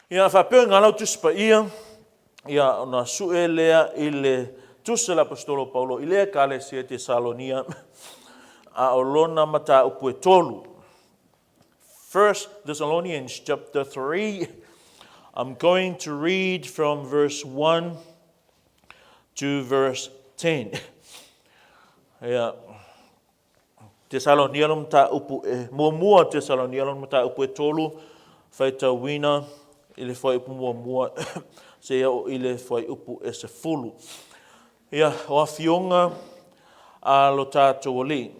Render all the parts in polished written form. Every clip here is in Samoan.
Ia, faapea i gā lau Tusi Paia, ia, ona sue lea i le Tusi a le Aposetolo o Paulo i le Ekalesia i Tesalonia, a o lona mataupu e tolu. First Thessalonians chapter 3, I'm going to read from verse 1 to verse 10. Ia, Tesalonia lona mataupu e, muamua Tesalonia lona mataupu e tolu, faitauina i le fuaiupu muamua seia oo i le fuaiupu e 10. Ia, o afioga a lo tatou Alii.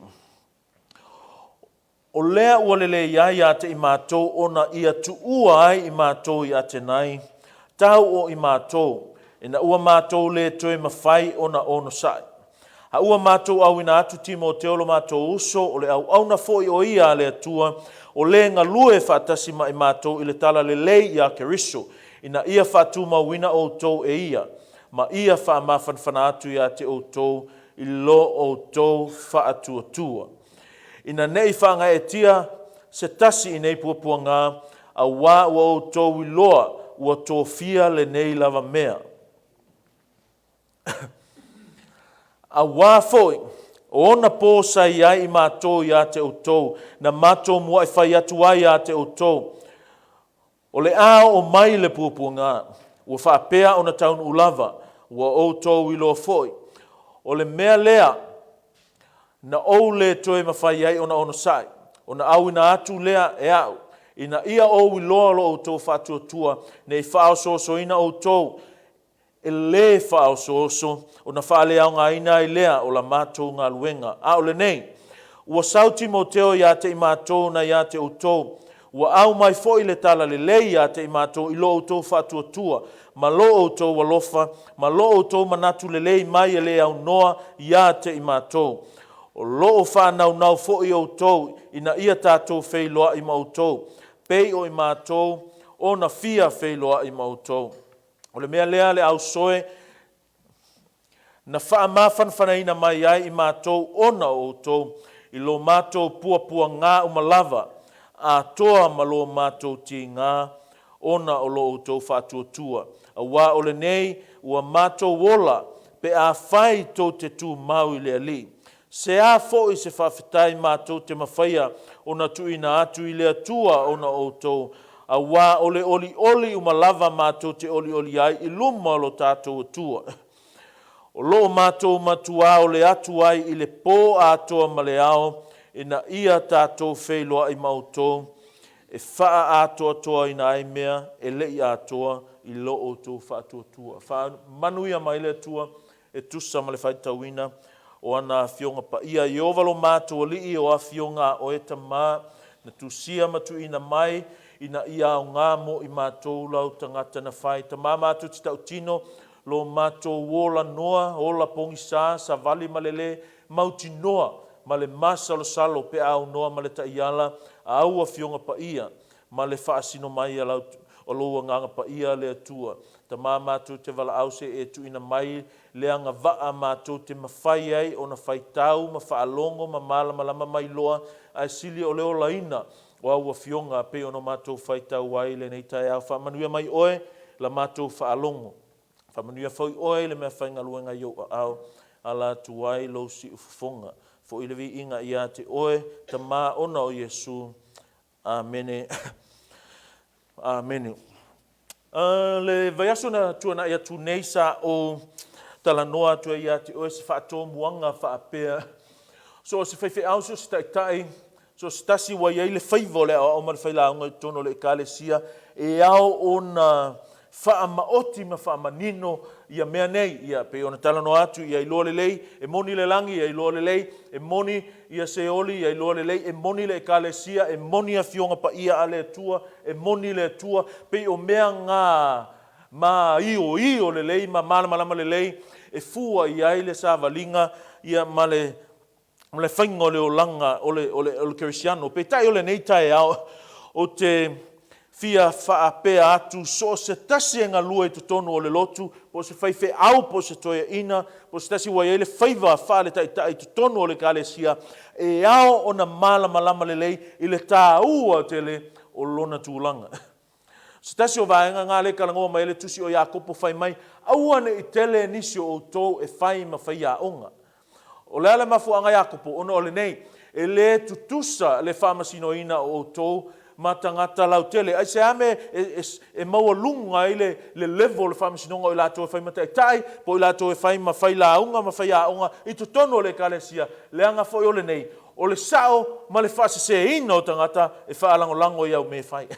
O lea ua lelei ai ia te i matou ona ia tuua ai i matou i Atenai, tau o i matou, ina ua matou le toe mafai ona onosai. A ua matou auina atu Timoteo lo matou uso, o le auauna foi o ia a le Atua, o le galue faatasi ma i matou i le tala lelei iā Keriso, ina ia faatumauina outou e ia, ma ia faamafanafana atu ia te outou i lo outou faatuatua. Ina ne i faagaeetia se tasi i nei puapuagā, auā ua outou iloa ua tofia lenei lava mea. Auā foi, o ona pō sa i ai i matou iā te outou, na matou muaʻi fai atu ai iā te outou, O le a oo mai le puapuagā, ua faapea ona taunuu lava, ua outou iloa foi. O le mea lea na ou le toe mafai ai ona onosai, ona auina atu lea e au, ina ia ou iloa lo outou faatuatua, ne i faaosoosoina outou e lē faaosooso ona faaleaogaina ai lea o la matou galuega. A o lenei, ua sau Timoteo iā te i matou na iā te outou, ua au mai foi le tala lelei iā te i matou i lo outou faatuatua, ma lo outou alofa, ma lo outou manatu lelei mai e le aunoa iā te i matou. O lo o faanaunau foi outou ina ia tatou feiloai ma outou, pei o i matou ona fia feiloai ma outou. O le mea lea le ausoe na faamafanafanaina mai ai i matou ona o outou, i lo matou puapuagā uma lava, atoa ma lo matou tigā ona o lo outou faatuatua. Auā o lenei ua matou ola pe afai tou te tumau i le Alii. Se a foi se faafetai matou te mafaia ona tuuina atu i le Atua ona o outou, auā o le olioli uma lava matou te olioli ai i luma o lo tatou Atua. O lo o matou matuā ole atu ai i le pō atoa ma le ao, ina ia tatou feiloai ma outou, e faaatoatoaina ai mea e le i atoa i lo outou faatuatua. Faamanuia mai le Atua e tusa ma le faitauina o ana Afioga Paia. Ieova lo matou Alii, o Afioga a Oe Tama, na tusia ma tuuina mai ina ia aoga mo i matou lau tagata na fai. Tama matou te tautino, lo matou ola noa, ola pogisa, savali ma le lē mautinoa ma le masalosalo pe a aunoa ma le taiala a au Afioga Paia ma le faasino mai a lau o lou Agaga Paia le Atua. Tama matou te valaau se e tuuina mai le agavaa matou te mafai ai ona faitau ma faalogo ma malamalama mai loa, ae sili o le olaina o au Afioga pei ona matou faitau ai i lenei taeao. Faamanuia mai Oe la matou faalogo. Faamanuia foi Oe i le meafaigaluega i Ou aao, ala atu ai Lou siufofoga. Foi le viiga ia te Oe, Tama ona o Iesu. Amene. Amene. Le vaiaso na tuanai atu nei sa ou talanoa atu ai ia te oe se faatomuaga faapea, so o se faifeau, so o se taitai, so o se tasi ua i ai le faiva o le aoao ma le failauga i totonu o le Ekalesia, e ao ona faamaoti ma faamanino ia mea nei. Ia, pei ona talanoa atu, ia iloa lelei, e moni le lagi, ia iloa lelei, e moni ia Seoli, ia iloa lelei, e moni le Ekalesia, e moni Afioga Paia a le Atua, e moni le Atua, pei o mea ngā māioio lelei ma malamalama lelei e fua i ai le savaliga ia ma le ma le faiga o le olaga o le, o le, o le kerisiano. Peitai o lenei taeao, ou te fia faapea atu so o se tasi e galue i totonu o le lotu, po o se faifeau, po o se toeaina, po o se tasi ua i ai le faiva faaletaitai i totonu o le Ekalesia, e ao ona malamalama lelei i le tāua tele o lona tulaga. Se tasi o vaega nga lea e talanoa mai ai le Tusi o Iakopo fai mai, Aua ne i tele nisi o outou e fai ma faiaoga. O le a le mafuaaga Iakopo? Ona o lenei, e le tutusa le faamasinoina o outou ma tagata lautele. Aisea mea e maualuga ai le level o le faamasinoga o i latou e fai ma taitai, po o i latou e fai ma failauga ma faiaoga i totonu o le Ekalesia? Leaga foi o lenei, o le sao ma le faaseseina o tagata e faalagolago i au mea e fai.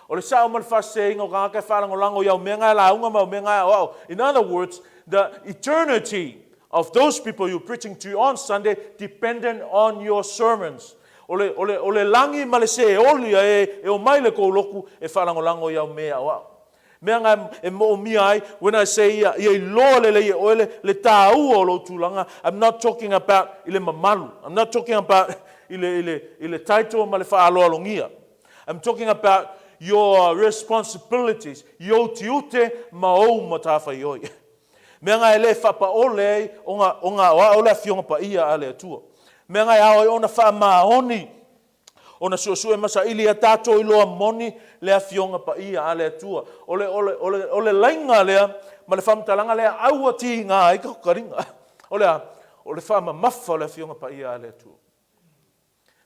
O le sao ma le faaseseina o tagata e faalagolago i au mea na e lauga ma au mea na e aoao. In other words, the eternity of those people you're preaching to on Sunday dependent on your sermons. O le, o le, o le lagi ma le seoli a e, e omai le tou lotu e faalagolago i au mea e aoao. Mea na e moomia ai, when I say ia, ia iloa lelei e oe le, le tāua o lou tulaga, I'm not talking about i le mamalu. I'm not talking about i le, i le, i le title ma le faaaloalogia. I'm talking about your responsibilities, i ou tiute ma ou matafaioi. Mea nga e le faapaole ai ona, ona o ao le Afioga Paia a le Atua. Mea nga e ao ai ona faamaoni, ona suesue ma saili ia tatou iloa moni le Afioga Paia a le Atua. O le, o le, o le, o le laiga lea ma le faamatalaga lea aua tiga ai ka taliga. O le a? O le faamamafa o le Afioga Paia a le Atua.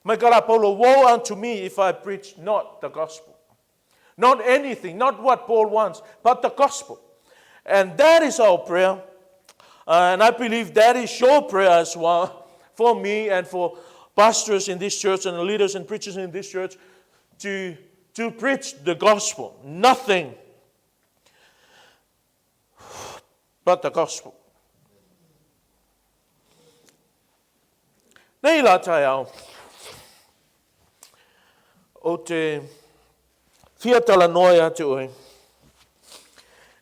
Mai ka la Paulo, woe unto me if I preach not the gospel. Not anything, not what Paul wants, but the gospel. And that is our prayer. Uh, and I believe that is your prayer as well for me and for pastors in this church and leaders and preachers in this church to, to preach the gospel. Nothing but the gospel. Nei la taeao, o te fia talanoa ia te oe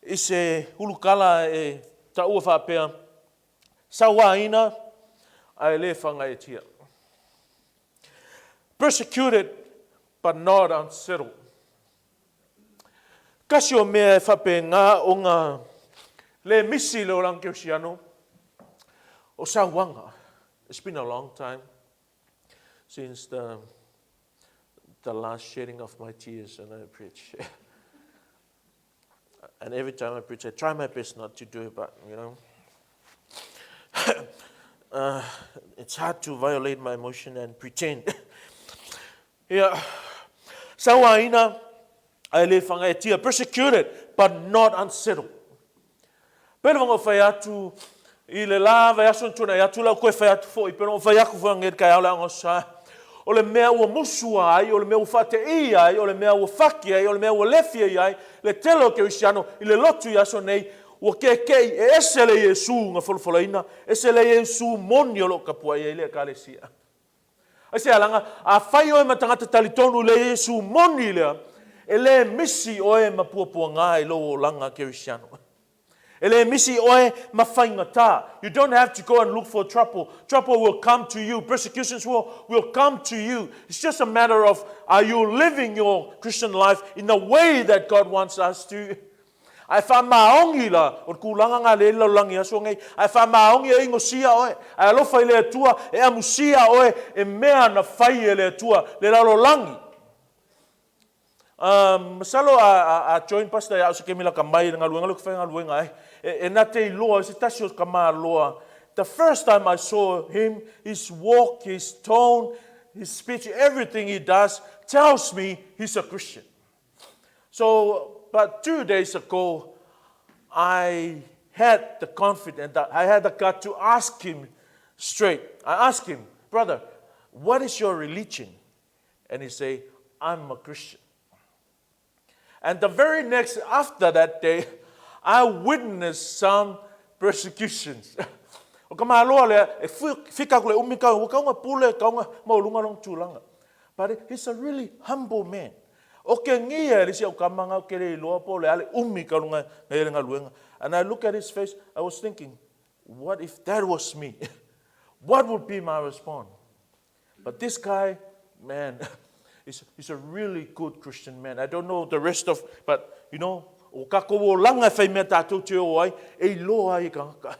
i se ulukala e taua faapea, sauaina ae le whangaetia. Persecuted but not unsettled. Kasi o mea e faapena ona le misi le olaga kerisiano, o sauaga. It's been a long time since the, the last shedding of my tears and I preach. And every time I preach, I try my best not to do it, but you know, uh, it's hard to violate my emotion and pretend. Ia, sauaina, ae le whangaetia, persecuted, but not unsettled. Pele wanga whai atu, i le la vai aso na tuanai atu lau koe whai atu foi, pele whai aku whai ngeri kai au le anga sa. O le mea ua musua ai, o le mea ua whaateia ai, o le mea ua faki ai, o le mea ua lefi ai, le tele o kerisiano i le lotu i aso nei, ua keke'i e ese le Iesu na folafolaina, ese le Iesu moni o loo tapuai ai le Ekalesia. Aisea, leaga afai oe ma tagata talitonu i le Iesu moni lea, e le misi oe ma puapuaga i lou olaga kerisiano. E le misi oe ma faigata. You don't have to go and look for trouble. Trouble will come to you. Persecutions will, will come to you. It's just a matter of are you living your Christian life in the way that God wants us to? Ae faamaoni la, o le tulaga nga lea i le lalolagi aso nei, ae faamaoni e inosia oe, ae alofa i le Atua e amusia oe e mea na fai e le Atua le lalolagi. Um, masalo a, a, a join pastor ia au se kemi laka mai i le galuega lea ou te faigaluega ai, e, e na te iloa i se tasi o tamaloa. The first time I saw him, his walk, his tone, his speech, everything he does tells me he's a Christian. So, but two days ago, I had the confidence, that I had the gut to ask him straight. I asked him, brother, what is your religion? And he say, I'm a Christian. And the very next, after that day, I witnessed some persecutions. O ka maloa lea, e fika aku le umi kau, ua kauga pule, kauga maualuga lona tulaga. But he's a really humble man. O ke ngia e le isi au kama nga o ke le iloa po o le a le umi ka lunga na ia le galuega. And I look at his face, I was thinking, what if that was me? What would be my response? But this guy, man, is, is a really good Christian man. I don't know the rest of, but you know, o kakou olaga e whai mea tātou te o ai, e iloa ai e kangaka.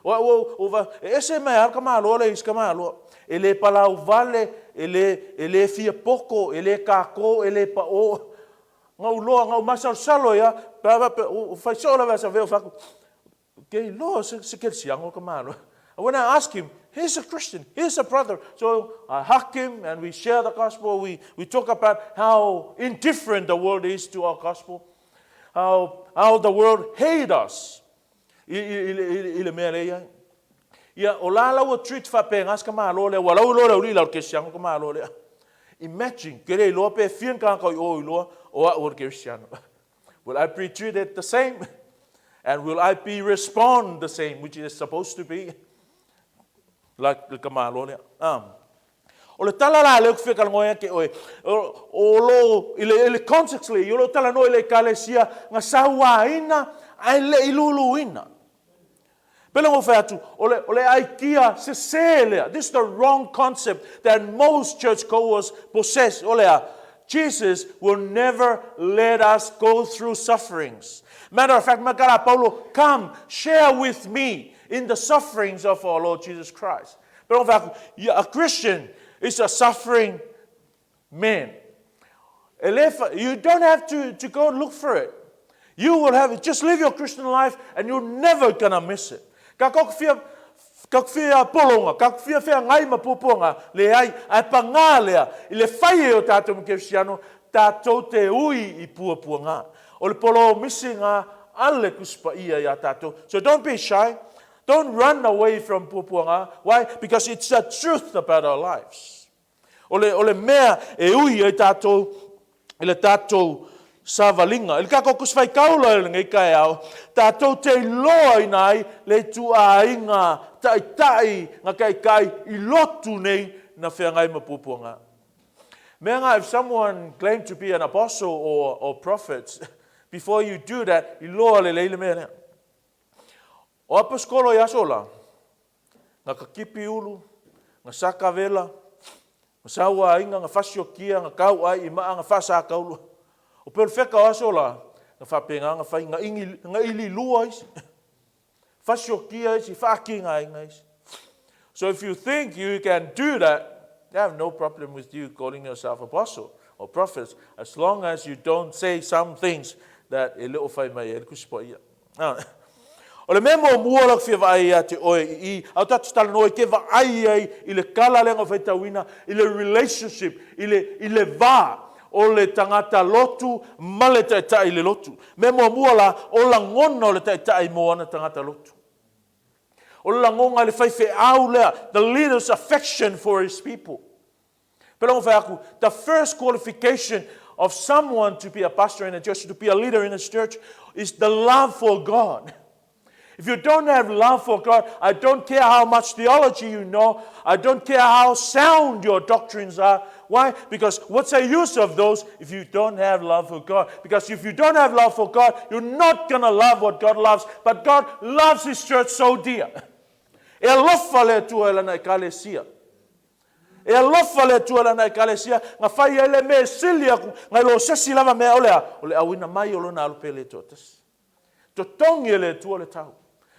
O, o, o, va, e ese mai a ka maloa le isi ka maloa. E le palau vale, e le, e le fia poko, e le kako, e le pa o. Nga ou iloa, nga ou masalosalo ai lava, pe a faapea, ua fai soo lava ia Savea ou fai atu, Ou te iloa o se kerisiano le tama aloa. And when I ask him, he's a Christian, he's a brother. So I hug him and we share the gospel, we, we talk about how indifferent the world is to our gospel, how, how the world hate us i, i, i, i le mea lea i ai. Ia, o la la ua treat faapena se tamaloa lea, ua lau iloa le aualii la o le kerisiano le tamaloa lea. Imagine, ke le iloa pe fia ni tagata o i o iloa o au o le kerisiano. Will I be treated the same? And will I be respond the same, which is supposed to be? Like le tamaloa lea. Um, o le tala la lea ou te fia talanoa ia te oe, o, o lo, i le, i le context le, o lo talanoa i le ekalesia na sauaina ae le i luluina. Pele ona ou fai atu, o le, o le aikia sesē lea. This is the wrong concept that most church goers possess. O le a? Jesus will never let us go through sufferings. Matter of fact, mai ka la Paulo, come, share with me in the sufferings of our Lord Jesus Christ. Pele ona fai atu, a Christian is a suffering man. E le fa, you don't have to, to go and look for it. You will have it. Just live your Christian life and you're never gonna miss it. Ka kok fia ka fia polonga, ka fia fia ngai ma pupuanga, leai, ae pangā lea, i le fai e o tātou ma Kerisiano, tātou te ui i puapuanga. O le polo misi ngā a le Tusi Paia iā tātou. So don't be shy. Don't run away from puapuanga. Why? Because it's the truth about our lives. O le, o le mea e ui ai tātou i le tātou savaliga. I le kākou Tusi Faitaula i lenei taeao, tātou te iloaina ai le ituaiga taitai na taitai i lotu nei na feagai ma puapuaga. Mea nga, if someone claim to be an apostle or, or prophet, before you do that, iloa lelei le mea lea. O aposikolo i aso la, nga ka kipi ulu, nga sakavela, nga sauaina, nga fasiokia, nga kauai i maa, nga faasakaulua. O pelofeka o aso la, nga faapena nga fai, nga ingi, nga ililua isi, fasiokia isi, faakigaina isi. So if you think you can do that, I have no problem with you calling yourself apostle or prophets, as long as you don't say some things that e le o fai mai ai le Tusi Paia. O le mea muamua la fia vaai ia te oe i i, a o tatou talanoa i ke vaai ai i le kala lea na faitauina, i le relationship, i le, i le va o le tagata lotu ma le taitai i le lotu. Mea muamua la, o lagona o le taitai mo ana tagata lotu. O le lagona i le faifeau lea, the leader's affection for his people. Pele ona fai atu, the first qualification of someone to be a pastor in a church, to be a leader in a church, is the love for God. If you don't have love for God, I don't care how much theology you know, I don't care how sound your doctrines are. Why? Because what's the use of those if you don't have love for God? Because if you don't have love for God, you're not going to love what God loves. But God loves His church so dear. E alofa le Atua i lana ekalesia. E alofa le Atua i lana ekalesia, na fai ai le mea e sili aku, nai lo se isi lava mea o le a, o le auina mai o lona alo pele toatasi. Totogi e le Atua le tau.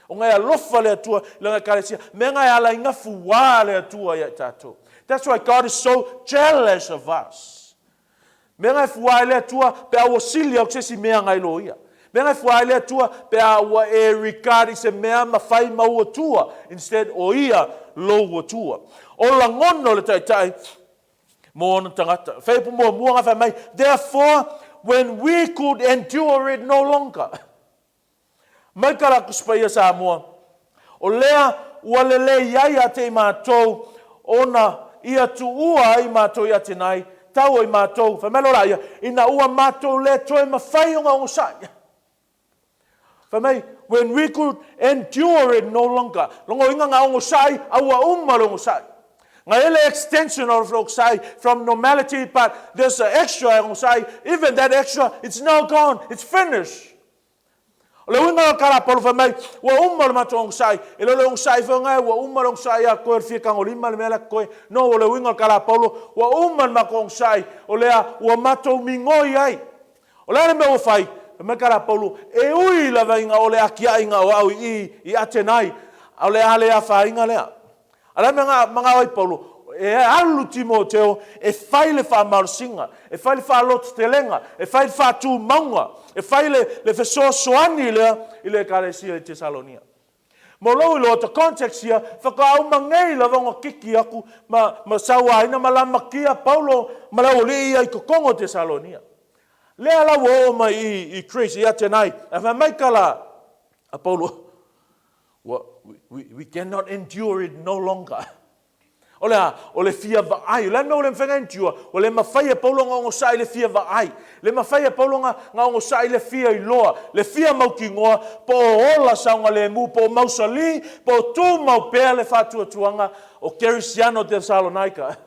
O ngai alofa le Atua i lana ekalesia, mea ngai ala i ngafuā le Atua ia i tātou. That's why God is so jealous of us. Mea ngai fua ai le Atua pe a ua sili aku se isi mea ngai lo ia. Mea ngai fua ai le Atua pe a ua e regard i se mea ma fai ma ua tua instead o ia lo ua tua. O lagona o le taitai mo ona tagata. Whai upu muamua ngai whai mai, Therefore, when we could endure it no longer. Mai ka la Tusi Paia Samoa, o lea ua lelei ai ia te i matou ona ia tuua ai matou ia tenai, tau ai matou, fai mai loa la ia, ina ua matou le toe mawhai o nga onosai. Fai mai, when we could endure it no longer, longoina nga onosai, a ua uma le onosai. Nga ele extension of onosai from normality, but there's an extra onosai, even that extra, it's now gone, it's finished. O le uiga o le tala a Paulo fai mai, ua uma le matou onosai, e le o le onosai foi lena ua uma le onosai ia koe o le fia tagolima le mea lea koe. No, o le uiga o le tala a Paulo, ua uma le matou onosai, o lea ua matou migoi ai. O le a le mea ua fai? Fai mai le tala a Paulo, e ui lava ina o le atiaʻiga o au i i i Atenai, a o le a le afaina lea. A o le a le mea na manao ai Paulo? E alu Timoteo e fai le faamalosiga, e fai le faalototelega, e fai le faatumauga, e fai le, le fesoasoani lea i le ekalesia i Tesalonia. Mo lou iloa, the context here, faatoa uma nei lava ona kiki aku ma, ma sauaina ma lamatia Paulo ma le aualii ia i totonu o Tesalonia. Lea la ua oo mai i, i Greece, i Atenai, ae fai mai ka la a Paulo, we, we, we cannot endure it no longer. O le a? O le fia vaai. O le a le mea ua le mafai ona endure? Ua le mafai e Paulo ona onosai i le fia vaai. Le mafai e Paulo ona, ona onosai i le fia iloa, le fia mautinoa, po o ola saogalemu, po o mausali, po o tumau pea le faatuatuaga o Kerisiano Tesalonaika.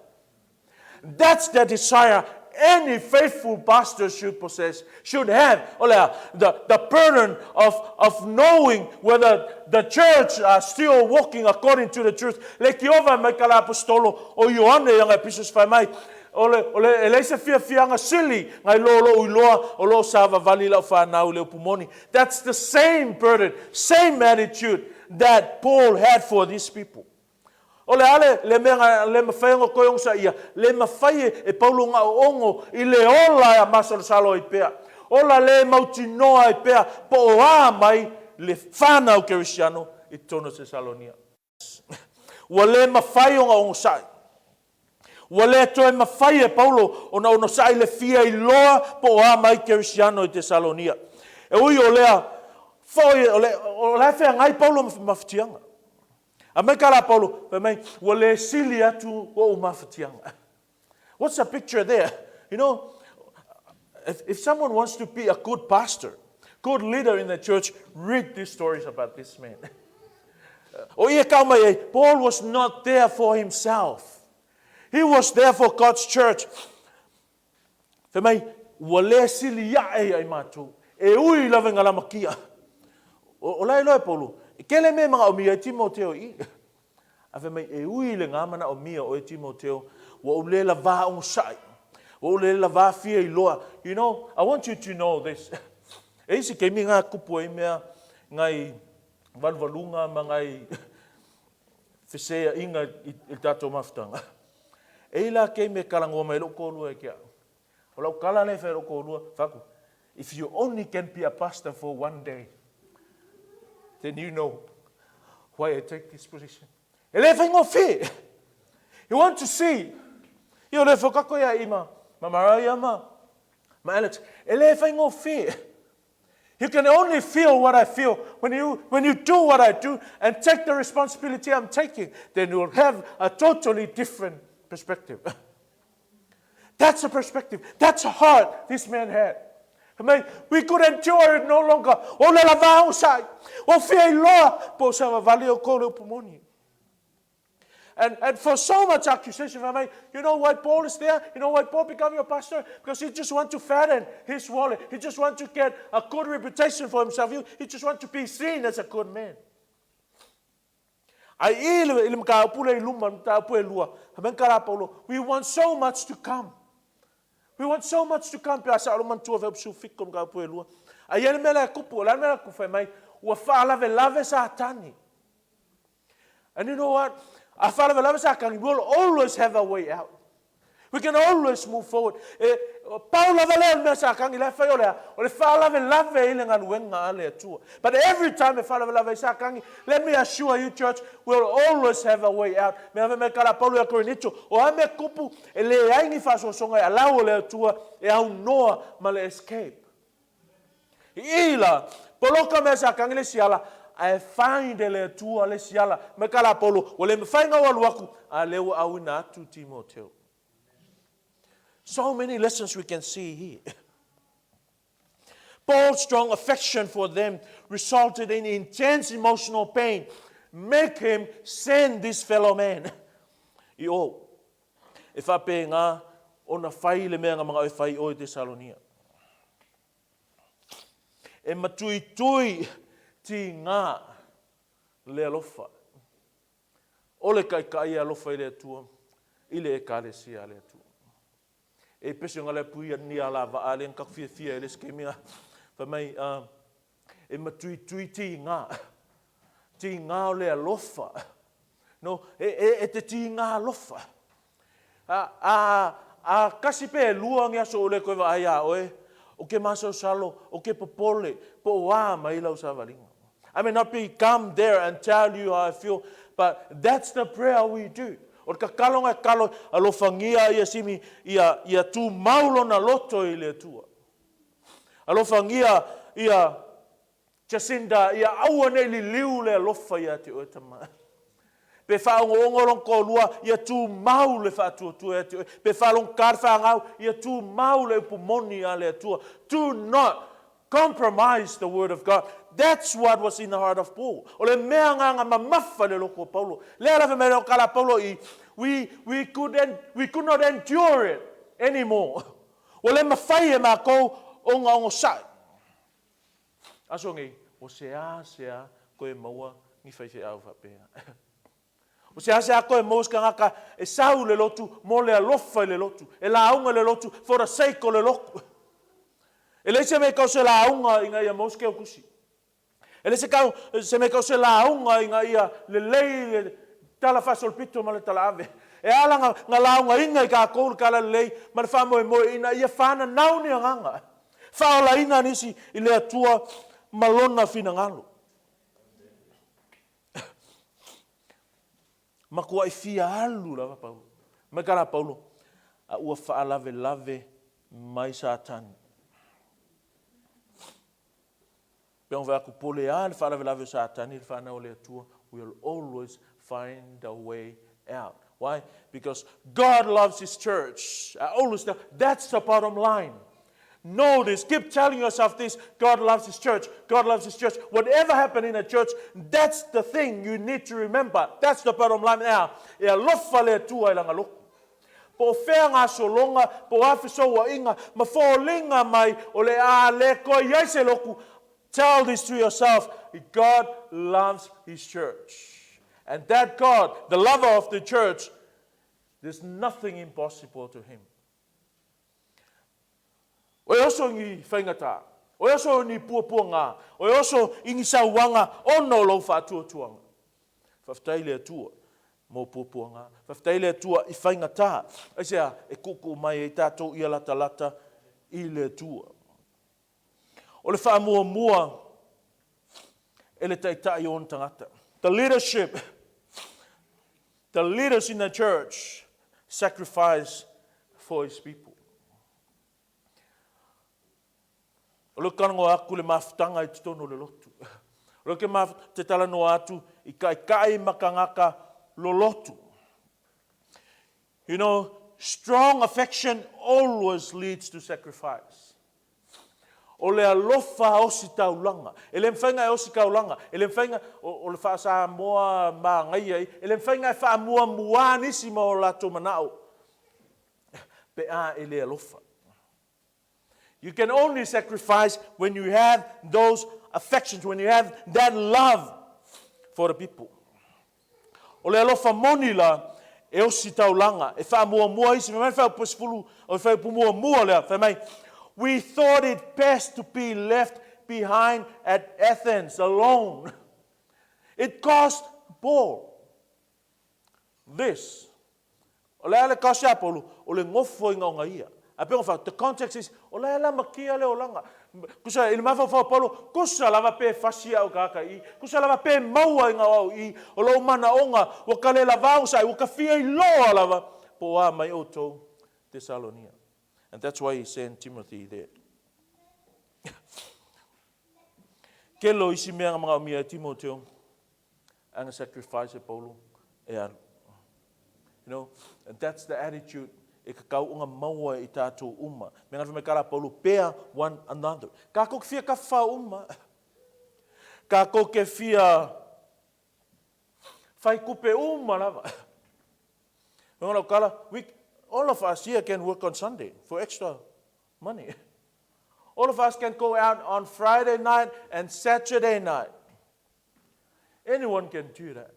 That's the desire any faithful pastor should possess, should have. O le a? The, the burden of, of knowing whether the church are still walking according to the truth. Le kiova mai ka la apostolo o Ioane i anga episos fai mai, o le, o le, e leai se fiafiaga sili ngai lo lou iloa o lo o savavali lau fanau i le upu moni. That's the same burden, same attitude that Paul had for these people. O le a le, le mea na le mafai ona toe onosaia? Le mafai e, e Paulo ona oogo i le ola e masalosalo ai pea, ola le mautinoa ai pea po o a mai le fanau Kerisiano i totonu o Tesalonia. Ua le mafai ona onosai. Ua le toe mafai e Paulo ona onosai le fia iloa po o a mai Kerisiano i Tesalonia. E ui o lea foi, o, le, o la e feagai Paulo ma mafatiaga. A mai ka la Paulo, fai mai, ua le sili atu ou mafatiaga. What's the picture there? You know, if, if someone wants to be a good pastor, good leader in the church, read these stories about this man. O ia kau mai ai, Paul was not there for himself. He was there for God's church. Fai mai, ua le sili aʻe ia i matou, e ui lava i nga lamakia. O, o la e iloa e Paulo, e kele mea e manaomia ai Timoteo i i. A fai mai, e ui i le nga manaomia o oe Timoteo, ua ou le lavā onosai, ua ou le lavā fia iloa. You know, I want you to know this. E isi keimi nga kupu ai mea ngai valuvaluga ma ngai feseaiga i le tatou mafutaga. E i la keimi e talanoa mai ai lou toalua ia te au. O lau tala lea e fai i lou toalua, fai atu, If you only can be a pastor for one day, then you know why I take this position. E le faigofie. You want to see. Ia o le whakako ia i ma, ma Mariah ma, ma Alex. E le faigofie. You can only feel what I feel when you, when you do what I do and take the responsibility I'm taking. Then you'll have a totally different perspective. That's a perspective. That's a heart this man had. Mai, we could endure it no longer. O le lava o sai. O fia iloa po o savavali o kou le upu moni. And, and for so much accusation, fai mai, you know why Paul is there? You know why Paul become your pastor? Because he just want to fatten his wallet. He just want to get a good reputation for himself. He, he just want to be seen as a good man. Ai i le, i le mataupu lea i luma, le mataupu e lua, fai mai ka Paulo, we want so much to come. We want so much to come, pe a sa o lo manatua fai upu fitu o le mataupu e lua. Ai e le mea la e kupu, o le a le mea la e kupu, fai mai, ua faalavelave Satani. And you know what? A faalavelave Satani, we will always have a way out. We can always move forward. E, pau lava lea o le mea Satani la e fai o le a? O le faalavelave i le galuega a le Atua. But every time e faalavelave ai Satani, let me assure you church, we'll always have a way out. Mea fai mai kala Paulo ia Korinito, o a mea tupu, e leai ni faasoasoga e allow e le Atua e aunoa ma le escape. I la, poloka mea Satani le isi ala, ae find e le Atua le isi ala. Mai ka la Paulo, ua le mafai ona ou alu atu, a lea ua auina atu Timoteo. So many lessons we can see here. Paul's strong affection for them resulted in intense emotional pain, make him send this fellow man. I o, e faapena ona fai le mea na manao e fai i o i Tesalonia. E matuitui tigā le alofa o le Taitai e alofa i le Atua i le Ekalesia a le Atua. E pese nga le pui ni a la vaa le ka fiafia e le isi keimi fai mai e matuitui tigā tigā o le alofa no e, e, e te tigā alofa. A, a, a kasi pe lua ni aso o le koe vaai iā oe, ou ke masalosalo, ou ke popole, po o a mai lau savaliga. I may not be come there and tell you how I feel, but that's the prayer we do. O le kakaloga e kalo, alofagia ia Simi, ia, ia tumau lona loto i le Atua. Alofagia ia Jacinda, ia aua ne i liliu le alofa ia te oe tama. Pe faaogo'ogo lona toalua, ia tumau le faatuatua ia te oe. Pe faalogogata le fanau, ia tumau le upu moni a le Atua. Do not compromise the word of God. That's what was in the heart of Paul. O le mea agaga mamafa i le loto o Paulo. Lea la fai mai ai kala Paulo i, we, we, could, we could not endure it anymore. Ua le mafai e makou ona onosai. Aso nei, ua seasea koe maua ni faifeau faapea. Ua seasea koe maua se tagata e sau i le lotu mo le alofa i le lotu, e lauga i le lotu for the sake o le lotu. E leai se mea e tau se lauga ina ia maua se keutusi. E leai se, tau, se mea e tau se lauga ina ia lelei le tala faasolopito ma le talaave. E ala na, na laugaina i tatou le tala lelei ma le faamoemoe ina ia fananau ni agaga. Faaolaina nisi i le Atua ma Lona finagalo. Matuai fia alu lava Paulo. Mai ka la Paulo, a ua faalavelave mai Satani. Pe ona fai atu, po o le a le faalavelave o Satani i le fanau a le Atua, we will always find a way out. Why? Because God loves His church. I always tell, that's the bottom line. Know this. Keep telling yourself this. God loves His church. God loves His church. Whatever happened in a church, that's the thing you need to remember. That's the bottom line now. E alofa le Atua i lana lotu. Po o fea ngā sologa, po o a fesouaiga, ma foliga mai o le a le koe i ai se lotu, tell this to yourself, God loves His church. And that God, the lover of the church, there's nothing impossible to Him. O e oso i ni faigata, o e oso i ni puapuaga, o e oso i ni sauaga ona o lou faatuatuaga. Faafetai i le Atua mo puapuaga. Faafetai i le Atua i faigata. Aisea? E tuutuu mai ai tatou ia latalata i le Atua. O le faamuamua e le taitai o ona tagata. The leadership, the leaders in the church sacrifice for his people. O le talanoa atu le mafutaga i totonu o le lotu. O le ke maf te talanoa atu i kaikai ma tagata lolotu. You know, strong affection always leads to sacrifice. O le alofa ositaulaga. E le mafai ona e ositaulaga. E le mafai ona, o, o le faa-Samoa magaia i, e le mafai ona e faamuamua nisi ma o latou manao pe a e le alofa. You can only sacrifice when you have those affections, when you have that love for the people. O le alofa moni la, e ositaulaga, e faamuamua isi. Fai mai le fuaiupu 10, o le fuaiupu muamua lea, fai mai, We thought it best to be left behind at Athens alone. It cost Paul this. O le a le cost iā Paulu? O le nofoaiga o ia. Ae pei ona fai atu, the context is, o la e lamatia le olaga. Tusa, i le mafaufau o Paulo, tusa lava pe fasi au i tagata i i, tusa lava pe maua i au i i, o lou manaoga, ua ka le lavao sa ai, ua ka fia iloa lava, po o a mai outou Tesalonia. And that's why he sent Timothy there. Tele o isi mea na manaomia e Timoteo, ana sacrifice e Paulo e alu. You know, and that's the attitude e tatau ona maua i tatou uma. Me ngana mai kala Paulo, bear one another. Kākou ke fia kawha uma. Kākou ke fia whai kupe uma lava. Me kala, we, all of us here can work on Sunday for extra money. All of us can go out on Friday night and Saturday night. Anyone can do that.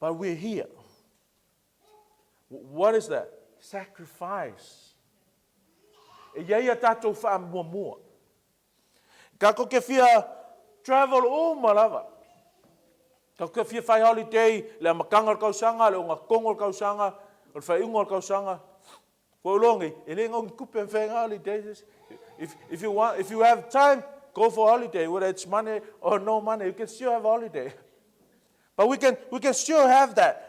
But we're here. What is that? Sacrifice. E i ai a tatou faamuamua. Kākou ke fia travel uma lava. Kākou ke fia whai holiday, le amataga o le kausaga, le ogatotonu o le kausaga. O le faaiuga o le tausaga, ua ou iloa nei, e le gau ni tupe e mafai ai ona holiday. If you want, if you have time, go for holiday, whether it's money or no money, you can still have a holiday. But we can still have that.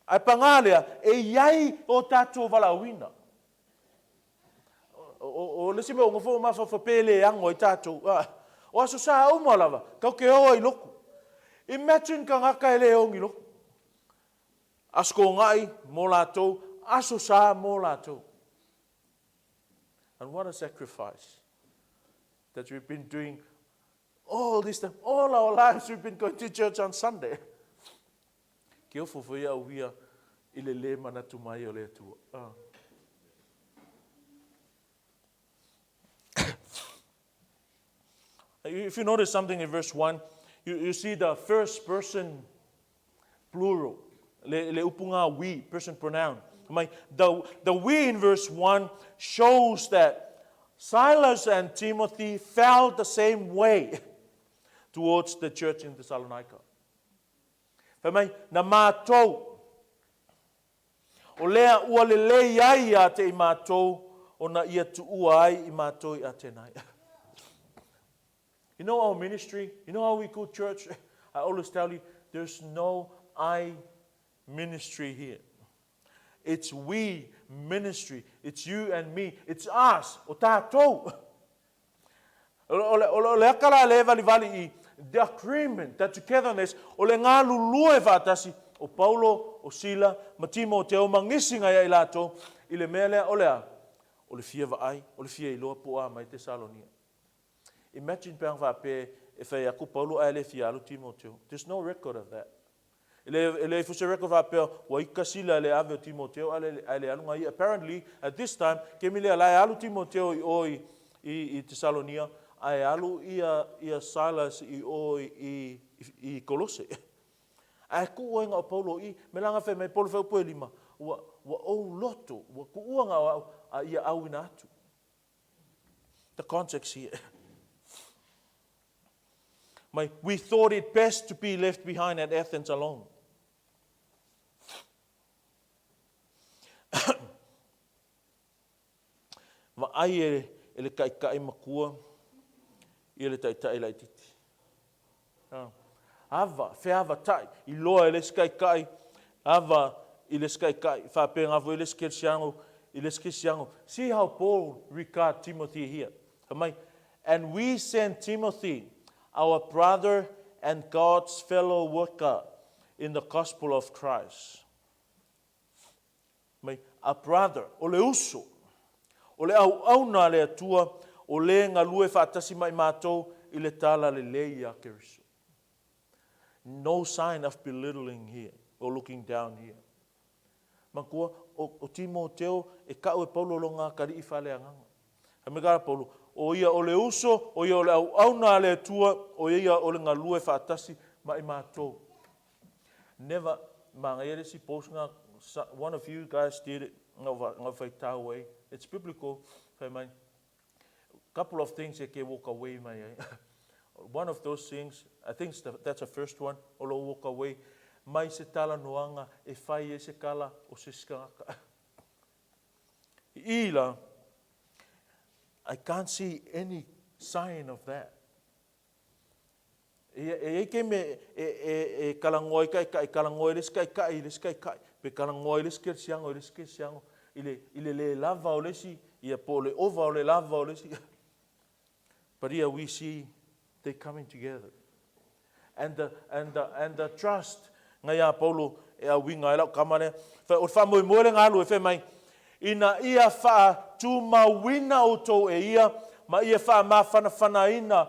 Ae pagā lea, e i ai o tātou valaauina. O le isi mea ua nofo ma mafaufau pe le ano ai tātou. O Aso Sa uma lava, tatou te o ai i lotu. Imagine tagata e le o ni lotu. Aso Toonai mo latou, Aso Sa mo latou. And what a sacrifice that we've been doing all this time, all our lives we've been going to church on Sunday. Ke ofo foi au ia i le lē manatu mai o le Atua. Ah. If you notice something in verse 1, you see the first person plural, le upu ngā we, person pronoun. Mai, the we in verse 1 shows that Silas and Timothy felt the same way towards the church in Thessalonica. Fai mai, na mātou, o lea ua lelei ai ia te i mātou, ona ia tuua ai i mātou i Atenai. You know our ministry? You know how we go church? I always tell you, there's no I ministry here. It's we ministry. It's you and me. It's us. O tātou. O le aka la lea e valivali i the agreement, the togetherness, o le galulue faatasi o Paulo, o Sila, ma Timoteo ma nisi ngai a i latou i le mea lea o le a? O le fia vaai, o le fia iloa po o a mai Tesalonia. Imagine pe ana faapea e fai atu Paulo ae le fia alu Timoteo. There's no record of that. E leai foi se record faapea ua ika Sila i le ave o Timoteo ae le alu ngai ia. Apparently, at this time, kemi lea la e alu Timoteo i o i Tesalonia, ae alu ia Silas i o i Kolose. Ae tuu ai na o Paulo i i, me la na fai mai Paulo fai upu e lima, ua ou loto, ua tuua na o au a ia auina atu. The context here. Mai, we thought it best to be left behind at Athens alone. Vaai e le taitai matua ia le taitai laititi. Ava, feavatai, iloa e le isi taitai, ava i le isi taitai, faapena foi le isi kerisiano i le isi kerisiano. See how Paul regard Timothy here. Fai mai, And we send Timothy, our brother and God's fellow worker in the gospel of Christ. Mai, a brother, o le uso, o le auauna a le Atua, o le galue faatasi ma i matou i le tala lelei ia Keriso. No sign of belittling here or looking down here. Manatua, o Timoteo e kau e Paulo lo nga kali'i faaleagaga. Fai mai ka Paulo, o ia o le uso, o ia o le auauna a le Atua, o ia o le galue faatasi ma i matou. Never, manaia le isi post nga, one of you guys did it, nga u faitau ai, it's biblical, fai mai, couple of things e ke walk away mai ai. One of those things, I think that's the first one, o lo walk away, mai se talanoaga e fai ai se kala o se isi tagata. I la, I can't see any sign of that. E i ai taimi e kalangoa ai taitai, kalangoa i le isi taitai i le isi taitai, pe kalangoa i le isi kerisiano i le isi kerisiano, i le le lava o le isi, ia po o le ova o le lava o le isi. But here we see they coming together. And the, and the, and the trust ngai a Paulo e auiga ai lau kama lea. O le faamoemoe le galue fai mai, ina ia faatumauina outou e ia, ma ia faamafanafanaina,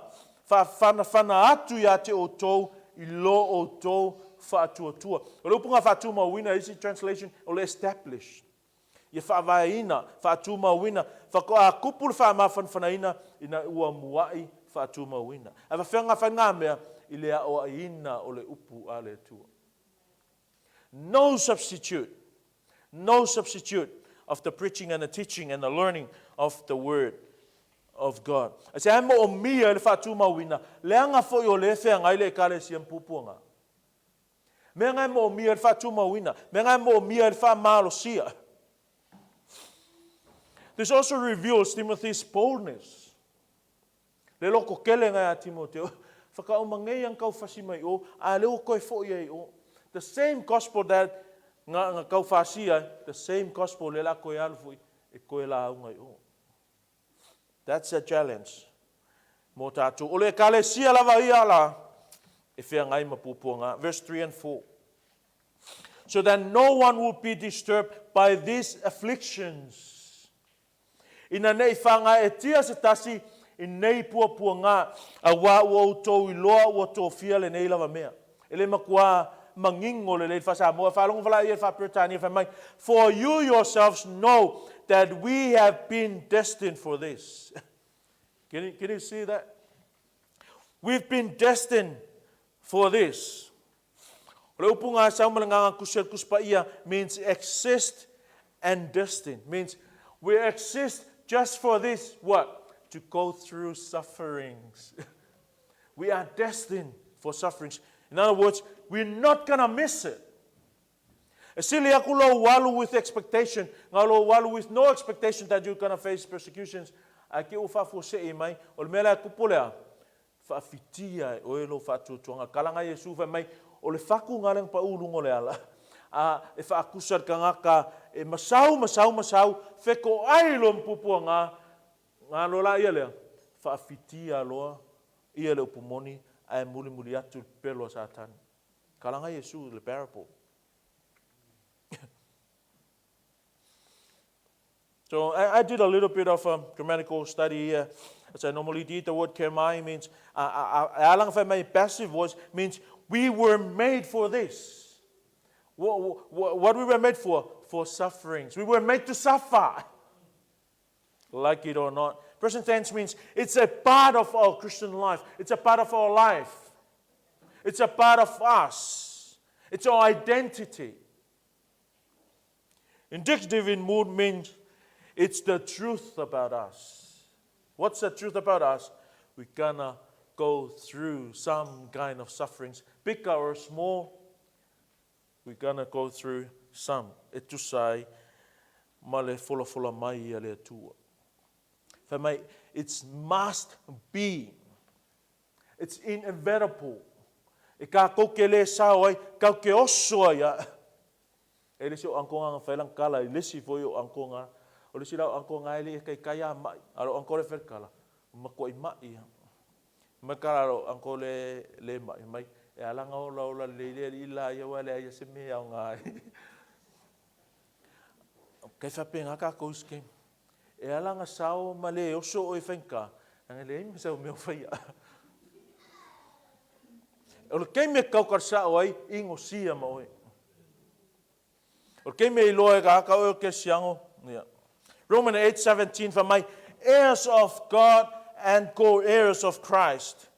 faafanafana atu ia te outou i lo outou faatuatua. O le upu na faatumauina i isi translation, o le establish. Ia faavaeina, faatumauina, faatoa tupu le faamafanafanaina ina ua muai faatumauina. Ae faafefea na fai ngā mea i le aoaiina o le upu a le Atua. No substitute, no substitute of the preaching and the teaching and the learning of the word of God. Aisea e moomia i le faatumauina, leaga foi o lea e feagai le Ekalesia ma puapuaga. Mea nga e moomia i le faatumauina. Mea nga e moomia i le faamalosia. This also reveals Timothy's boldness. Le loko kele nga ia Timoteo. Whakauma ngei ang kau fasi mai o, a le o koe fo ia i o. The same gospel that nga, nga kau fasi ai, the same gospel le la koe alu fui, e koe la unga i o. That's a challenge mo tātou. O le ekalesia lava ia la, e wheangai ma pupuanga. Verse 3 and 4. So that no one will be disturbed by these afflictions. Ina nei whangaetia se tasi i nei puapuanga, auā ua outou iloa ua tofia lenei lava mea. E le makuā mangingo lelei le faa-Samoa, e faalogo vala ia i le faa-Peretania fai mai, For you yourselves know that we have been destined for this. Can you, can you see that? We've been destined for this. O le upu gasau ma le gaga kusi o le Tusi Paia means exist and destined. Means we exist just for this, what? To go through sufferings. We are destined for sufferings. In other words, we're not gonna miss it. E sili aku lou alu with expectation, nga lou alu with no expectation that you're gonna face persecutions, ae ke ua faafuasei mai, o le mea lea e kupu lea, Faafitia e oe lou faatuatuaga. Kala nga Iesu fai mai, O le faku nga lenga pau luga o le ala, a e faakusa le kangaka e masau, masau, masau, fekoai loa ma puapua nga, nga loa la ia lea, faafitia loa ia le upu moni, ae mulimuli atu le pepelo a Satani. Kala nga Iesu le parable. So I, I did a little bit of a grammatical study here. As I normally did, the word kemai means, uh, uh, passive voice means we were made for this. What, what, what we were made for? For sufferings. We were made to suffer. Like it or not. Present tense means it's a part of our Christian life. It's a part of our life. It's a part of us. It's our identity. Indicative in mood means it's the truth about us. What's the truth about us? We're gonna go through some kind of sufferings, big or small. We're gonna go through some. E tusa ai ma le folafola mai a le Atua. Fai mai, it's must be. It's inevitable. E kākou ke lē sao ai, kau ke oso ai a. E le isi o uncle nga fai lang kala, i le isi foi o uncle nga. O le isi la o uncle nga e le kai kai a mai. A lo uncle le fai kala, makuai mai ia. Mai kala lo uncle le le mai mai. E ala nga ola ola le le i la ia wa le ia se mea o nga. Kai whape nga kākou scheme. E ala nga sao ma le oso o e whainga, anga leai ma sau mea o whaia. O le keime kau ka sao ai, ingo sia ma oe. O le keime i loa e ka aka oe o ke siango. Yeah. Roman 8:17 for my heirs of God and co-heirs of Christ.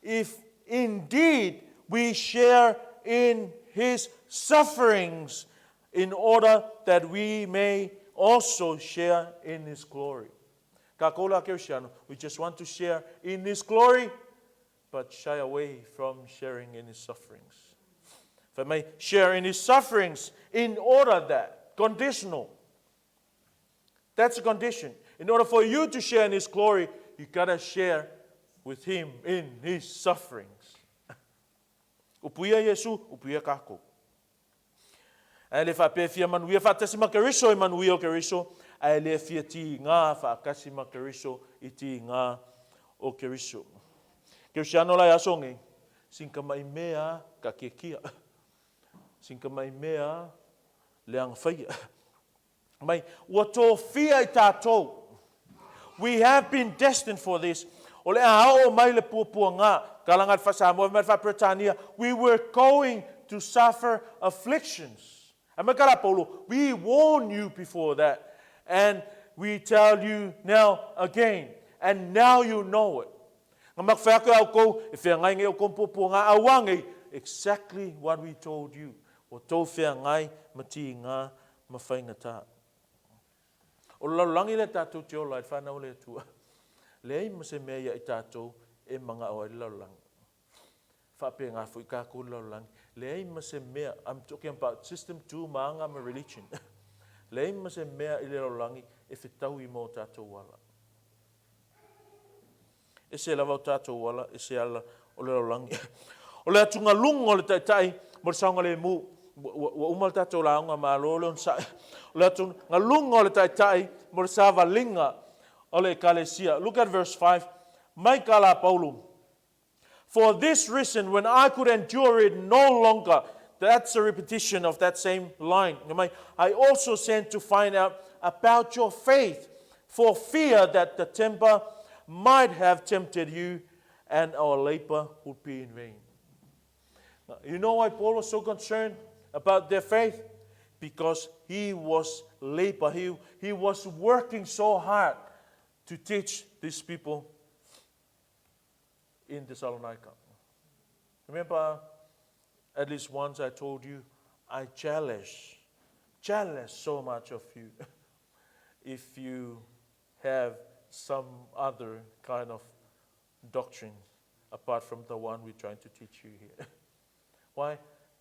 If indeed we share in his sufferings in order that we may also share in his glory. Kākou la Keresiano, we just want to share in his glory, but shy away from sharing in his sufferings. Fai mai, share in his sufferings in order that, conditional. That's a condition. In order for you to share in his glory, you gotta share with him in his sufferings. Upu ia Iesu, upu ia kākou. Ae le faapea e fia manuia faatasi ma Keriso i manuia o Keriso, ae le fia tīgā faakasi ma Keriso i tīgā o Keriso. Kerisiano la e aso ngei, sin ka mai mea ka kiekia. Sin ka mai mea leaga faia. Mai, ua tofia i tātou. We have been destined for this. O le a oo mai le puapuaga, kalaga le faa-Samoa ma le faa-Peretania, we were going to suffer afflictions. Ae mai ka la Paulo, we warn you before that, and we tell you now again, and now you know it. Nga mak whai ake au kou, e wheangai ngei o kou puapuaga auā ngei, exactly what we told you. Ua tou wheangai ma tīgā ma faigata. O le lalolagi lea tatou te ola ai le whanau o le Atua. Leai ma se mea ia i tatou e mangao ai le lalolagi. Faapena foi kākou le lalolagi. Leai ma se mea, I'm talking about system tu ma aga ma religion. Leai ma se mea i le lalolagi e fetaui ma o tatou ala. Ese lava o tatou ala, ese ala o le lalolagi. O le atugaluga o le taitai mo le saogalemu, ua uma le tatou lauga, malo le onosai. O le atugaluga o le taitai mo le savaliga o le ekalesia. Look at verse 5. Mai ka la Paulo. For this reason, when I could endure it no longer, that's a repetition of that same line. I also sent to find out about your faith, for fear that the temper might have tempted you and our labor would be in vain. You know why Paul was so concerned about their faith? Because he was labor. He, he was working so hard to teach these people in Thessalonica. Remember, at least once I told you, I jealous, jealous so much of you if you have some other kind of doctrine apart from the one we're trying to teach you here. Why?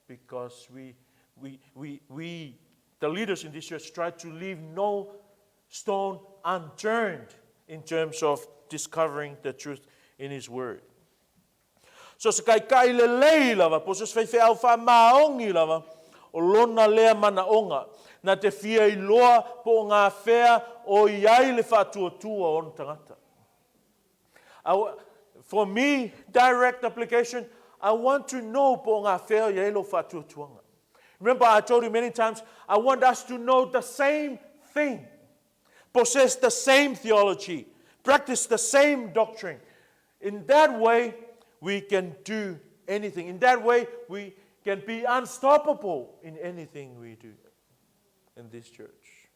Because we, we, we, we, the leaders in this church, try to leave no stone unturned in terms of discovering the truth in His Word. So se kaikai lelei lava, po se faifeau faamaoni lava, o lona lea manaoga, na te fia iloa po o ngā whea o i ai le faatuatua o ona tagata. I, for me, direct application, I want to know po o ngā whea i ai lo faatuatuaga. Remember, I told you many times, I want us to know the same thing, possess the same theology, practice the same doctrine. In that way, we can do anything. In that way, we can be unstoppable in anything we do in this church.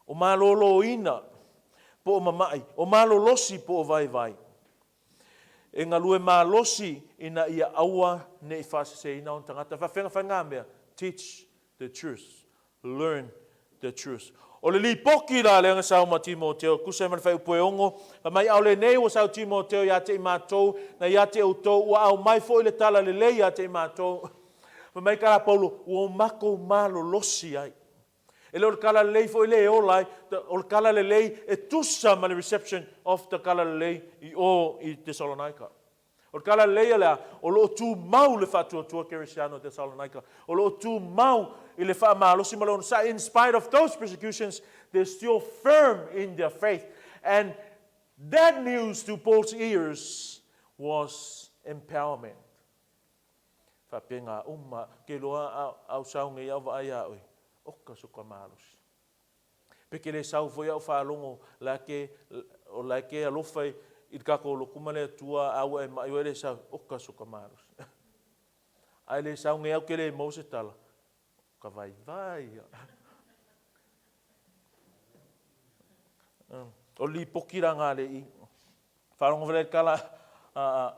O malōlōina po o mamaʻi, o malolosi po o vaivai. E galue malosi ina ia aua ne i faaseseina ona tagata. Faafeaga fai ngā mea, teach the truth, learn the truth. O le lipoki la lea na sau ma Timoteo, tusa ai ma le fuaiupu e ono, fai mai, Aole nei ua sau Timoteo ia te i matou, na ia te outou, ua aumai foi le tala lelei ia te i matou. Fai mai ka la Paulo, ua matou malolosi ai. E le o le kala lelei foi le e ola ai, o le kala lelei e tusa ma le reception of the kala lelei i o i Tesalonaika. O le kala lelei a le a, o lo o tumau le faatuatua Kerisiano i Tesalonaika. O lo o tumau i le faamalosi ma le onosai. In spite of those persecutions, they're still firm in their faith. And that news to Paul's ears was empowerment. Faapea uma, ke loa a au sau nei au vaai iā oe, oka so ka malosi. Pe ke le sau foi au faalogo la ke, o la ke alofa i le kākou lotu ma le Atua a ua e maʻi oe le sau, oka so ka malosi. Ae le sau nei au ke le maua se tala, ka vaivai ia. O le lipoki la ngā le i. Faalogo wale kala a,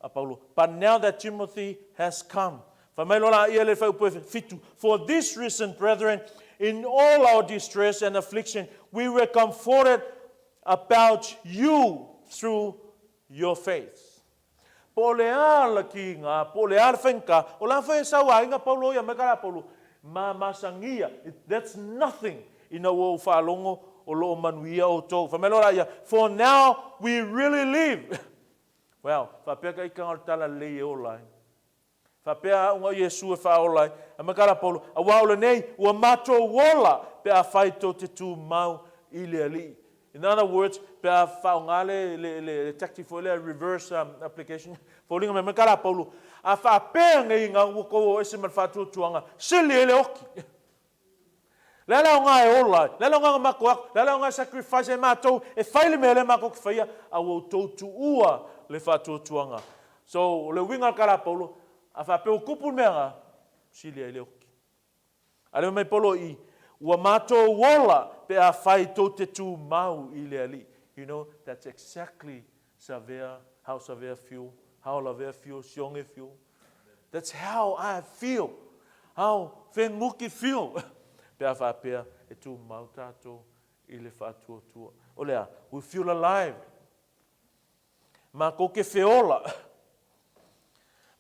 a Paulo. But now that Timothy has come, Fai mai loa la ia le fuaiupu e fitu. For this reason, brethren, in all our distress and affliction, we were comforted about you through your faith. Po o le a la ki ngā, po o le a le whainga, o la whai sau a inga Paulo ia mai ka la Paulo, ma masangia, that's nothing ina ua ou faalogo o lo o manuia outou. Fai mai loa la ia, for now we really live. Well, faapea ka ikanga o le tala lelei e ola ai. Faapea aʻu o Iesu e faaola ai. A mai ka la Paulo, auā o lenei ua matou ola pe afai tou te tumau i le Alii. In other words, pe a faaaoga le, le, le, le tactic foi lea, reverse um, application, foliga mai mai ka la Paulo, a faapea nei ngā ua kou o ese ma le faatuatuaga, sili ai le oki. Le a le aoga e ola ai, le a le aoga na matou ako, le a le aoga e sacrifice ai matou e fai le mea lea matou te faia, a ua outou tuua le faatuatuaga. So, o le uiga o le tala a Paulo, a faapea ua tupu le mea na, sili ai le oki. A le mai Paulo i, ua matou ola pe afai tou te tumau i le Alii. You know, that's exactly Savea, how Savea feel, how Lavea feel, Sionge feel. That's how I feel. How Whenguki feel. Pe a faapea e tumau tātou i le faatuatua. O le a, we feel alive. Matou te feola.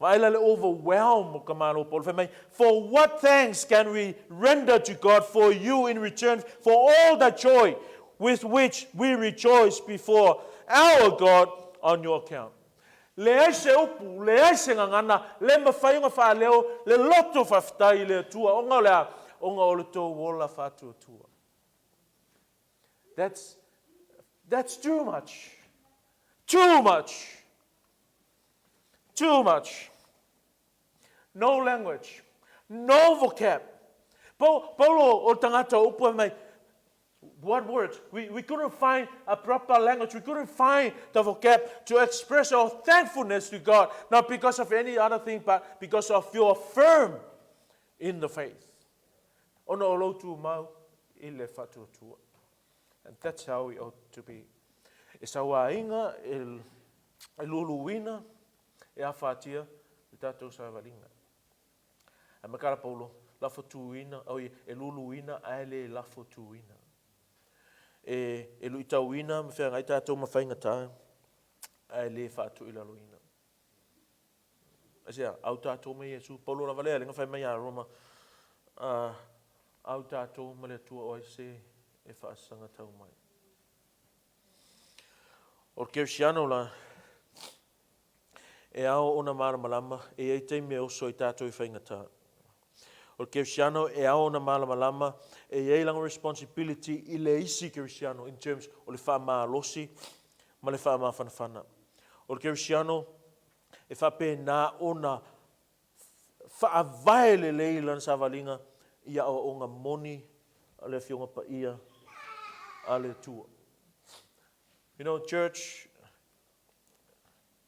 Vaai la le overwhelm o ka Malo Paulo fai mai, For what thanks can we render to God for you in return for all the joy with which we rejoice before our God on your account? Leai se upu, leai se gagana, le mafai ona faaleo le loto faafetai i le Atua, ona o le a? Ona o le tou ola faatuatua. That's, that's too much. Too much. Too much. No language. No vocab. Paulo o tangata o upu mai, what words? We, we couldn't find a proper language. We couldn't find the vocab to express our thankfulness to God. Not because of any other thing, but because of your firm in the faith. Ona o lou tumau i le faatuatua. And that's how we ought to be. E sauāinga, e, e luluina, e afatia le tatou savaliga. Ae makala Paulo, lafo tuina, oi, e luluina ae le lafo tuina. E, e luitauina ma feagai tatou ma faigata, ae le faatuilaloina. Aisea, au tatou ma Iesu. Paulo lava lea, le fai mai ia Roma, au tatou ma le Atua o ai se e faasagatau mai. O le Kerisiano la, e ao ona malamalama, e i ai taimi e oso ai tatou i faigata. O le Kerisiano e ao ona malamalama, e i ai lana responsibility i le isi Kerisiano in terms o le faamalosi ma le faamafanafana. O le Kerisiano e faapena ona faavae lelei lana savaliga i aoaoga moni a le Afioga Paia a le Atua. You know, church,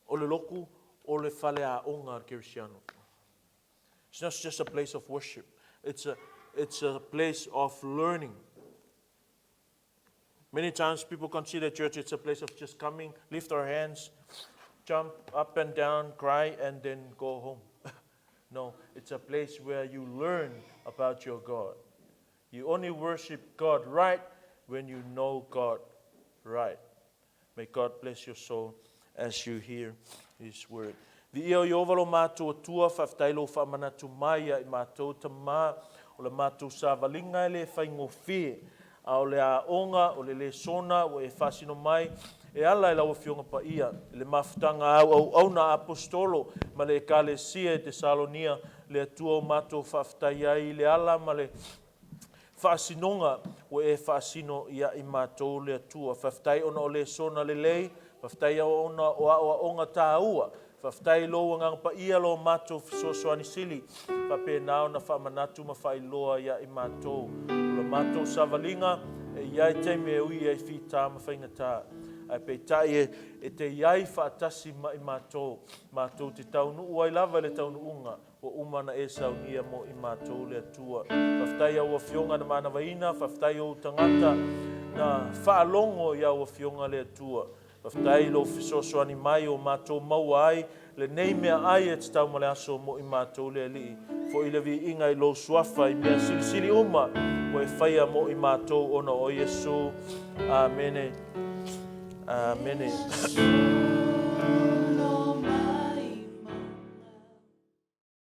o le lotu o le faleaoga a le Kerisiano. It's not just a place of worship. It's a, it's a place of learning. Many times people consider church it's a place of just coming, lift our hands, jump up and down, cry, and then go home. No, it's a place where you learn about your God. You only worship God right when you know God right. May God bless your soul as you hear His word. Viia o Ieova lo matou Atua, faafetai lou faamanatu mai ia i matou tama, o le matou savaliga e le faigofie, a o le aoga, o le lesona ua e faasino mai e ala i lau Afioga Paia, i le mafutaga a au auauna Aposetolo ma le Ekalesia i Tesalonia, le Atua o matou faafetai ai i le ala ma le faasinoga ua e faasino ia i matou le Atua. Faafetai ona o lesona lelei, faafetai ona o aoaoga tāua, faafetai i lou Agaga Paia lo matou fesoasoani sili, faapena ona faamanatu ma faailoa ia i matou. O la matou savaliga e i ai taimi e ui ai fita ma faigata, ae peitai e, e te i ai faatasi ma i matou, matou te taunuu ai lava i le taunuuga Ua uma ona e saunia mo i matou le Atua. Faafetai i au Afioga na manavaina, faafetai i ou tagata na faalogo i au Afioga le Atua. Faafetai i lou fesoasoani mai o matou maua ai lenei meaai e tatau ma le aso mo i matou le Alii. Foi le viiga i lou Suafa i mea silisili uma ua e faia mo i matou ona o Iesu. Amene. Amene.